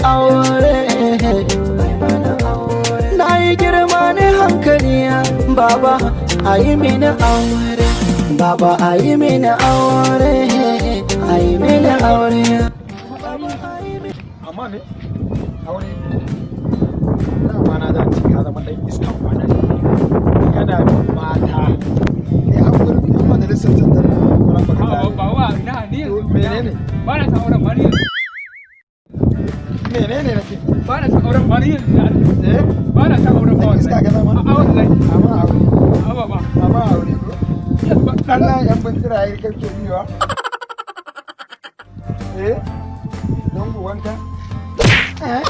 aure. Na yi girma ne hankali. Baba, a yi mini aure. Baba, a yi mini aure. A yi mini aure. Amma me aure? Dama na zan ce ka zama ɗan iskan kwana, kana bin mata ne har gurin ɗan majalisar tantar wurin baka Ba tare. Wa ina ni yanzu. Menene? Ba na san auren ma ni yanzu. Menene nake? Ba na san auren ma ni yanzu. Eh? Ba na san auren ba. Ɗan iska ka zama. A'a, wallahi. Amma aure? A'a ba. Amma aure ko? Ba. Allah, yan bintiraye kake biyowa, eh, don uwanka, eh.